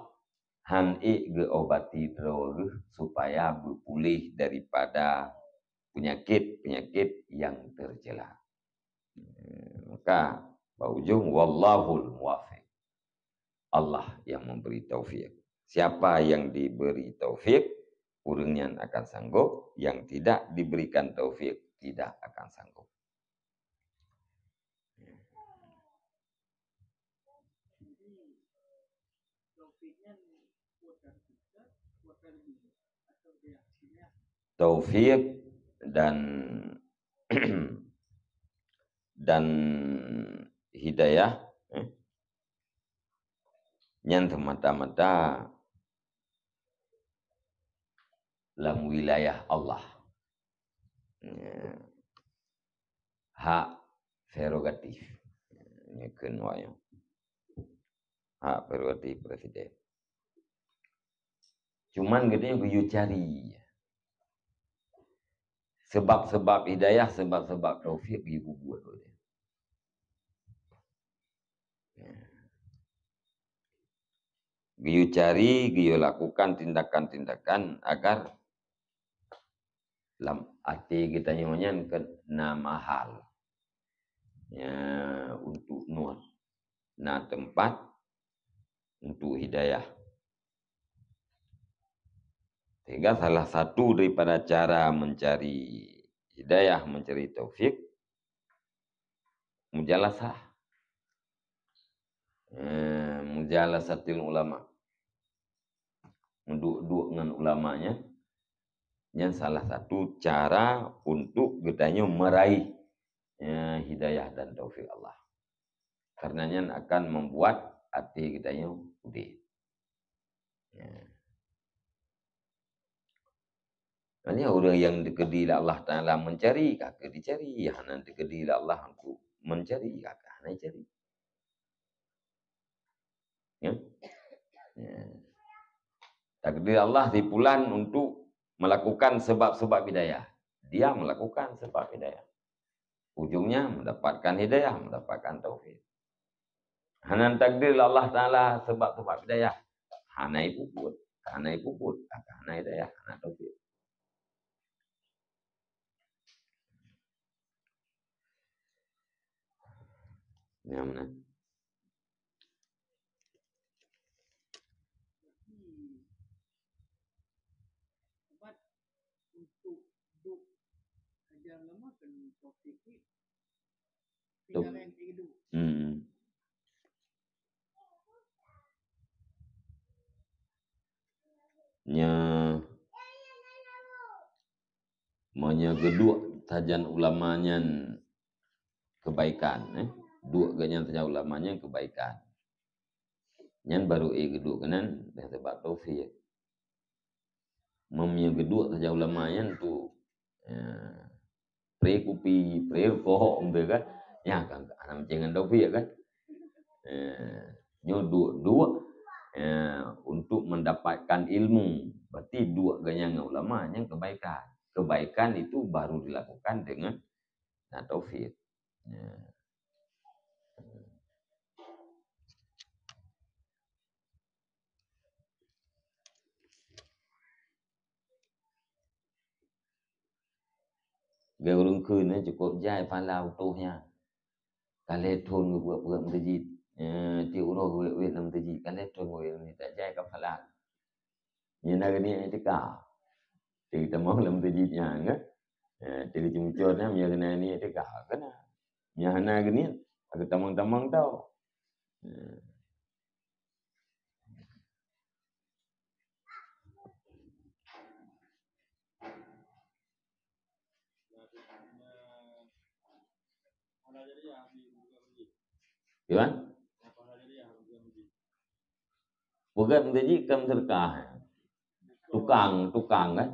han ék geuobati droe geuh supaya beupuléh daripada penyakit-penyakit yang tercela. Maka, bak ujong, wallahul muwaffiq. Allah yang memberi taufik. Siapa yang diberi taufik, ureuëng nyan akan sanggup. Yang tidak diberikan taufik, tidak akan sanggup. Taufik dan, dan hidayah, eh, nyan semata-mata lam wilayah Allah. Ya. Hak prerogatif. Nyoe kheun wayang. Hak prerogatif presiden. Cuman geutanyoe geuyue cari sebab-sebab hidayah, sebab-sebab taufik geuyue bubuet oleh. geuyue cari, geuyue lakukan tindakan-tindakan agar lam até geutanyoe nyan keu na mahal, ya, untuk nur, na teumpat untuk hidayah. Sehingga salah satu daripada cara mencari hidayah, mencari taufik, mujalasah. Eh, mujalasatil ulama. Meuduek-duek ngon ulama nyan, nyan salah satu cara untuk geutanyoe meraih, eh, hidayah dan taufik Allah. Karena nyan akan membuat até geutanyoe udeb. Ya. Maknanya ureuëng nyang dikeudi lé Allah Taala mencari, ka keuh dicari. Hana dikeudi lé Allah untuk mencari, ka keuh hana dicari. Ya. Ya. Takdir Allah si pulan untuk melakukan sebab-sebab hidayah. Dia melakukan sebab hidayah. Ujungnya mendapatkan hidayah, mendapatkan taufik. Hana takdir lé Allah Taala sebab-sebab hidayah. Hana ipuput, hana ipuput, hana hidayah, hana taufik. Nyang mana? Ubat untuk duek sajan lama kan topik ni. Top. Tinggal yang kayak gitu. Hmm. Nya, meunyoe geuduek sajan ulama nyan kebaikan, eh. Duek geuh nyan sajan ulama nyan kebaikan. Nyan baru ék geuduek keunan dah sebab taufik. Meunyoe geuduek sajan ulama nyan tu, ya, pre kupi, pre rukok, beutôi kan? Nyan kan hana meucéng ngon taufik kan? Eh, nyoe duek-duek, eh, untuk mendapatkan ilmu. Berarti duek geuh nyan ngon ulama nyan kebaikan. Kebaikan itu baru dilakukan dengan na taufik. Ya. Gaya ureuëng kheun, eh, cukup jai pahala utoh nyan. Ka lhée thon geupeugah-peugah meuseujid. Eh, tiep uroe geuwét-wét lam meuseujid. Ka lhée thon geuwét-wét, tak jai ka pahala. Nyan na geuniet iktikaf. Teuma tamong lam meuseujid nyan, kan? Eh, teuma cumucur nyan, nyan geuniet iktikaf, kan? Nyan hana geuniet, aku tamong-tamong tau. Eh. Gimana? Peugét meuseujid kan seudeukah. Tukang, tukang kan?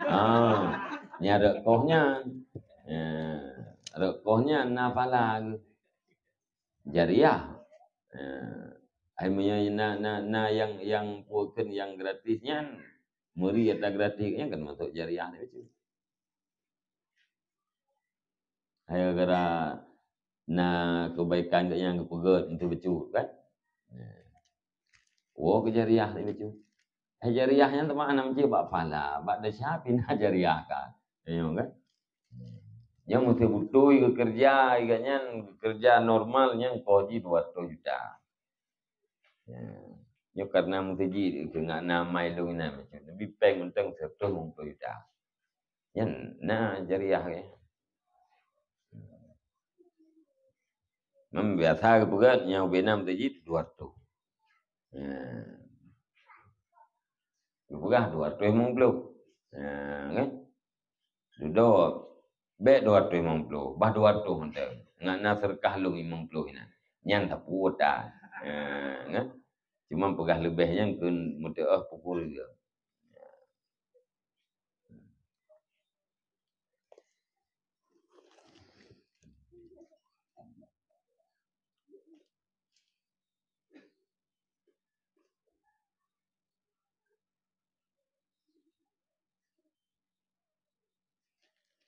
Ah, nyan rot koh nyan. Ya, rot koh nyan na pahala geuh. Jariah. Eh, ai meunyoe na, na, na nyang, nyang peue kheun nyang gratis nyan, meuri ata gratis nyan kan masuk jariah ni bacut. Hai gara-gara na kebaikan geuh nyang geupeugét untuk bacut kan? Eh. Woe keu jariah ni bacut. Eh, jariah nyan teuma hana meucit bak pahala, bak desya pih na jariah kan. Nyoe kan? Nyang meuteubutôi geukeureuja, gobnyan geukeureuja normal nyan koh jih dua ratus juta. Ya. Nyoe karena meuseujid keu ngat na amai lôn inan macam. Tapi péng mantong seratus lima puluh juta. Nyan na jariah ke. Memang biasa geupeugah nyang ubena meuseujid dua ratus. Ya. Geupeugah dua ratus lima puluh. Ya, kan? Dudoe, bék dua ratus lima puluh, bah dua ratus mantong. Ngat na seudeukah lôn lima puluh inan. Nyan sapeue tan. Ha, ngat. Cuma peugah leubeh nyan keu meuteuoh pukul tiga.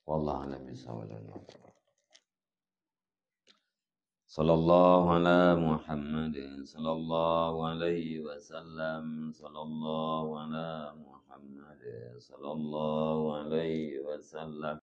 Wallahu a'lam bishawab. Sallallahu ala Muhammad, sallallahu alaihi wasallam, sallallahu ala Muhammad, sallallahu alaihi wasallam.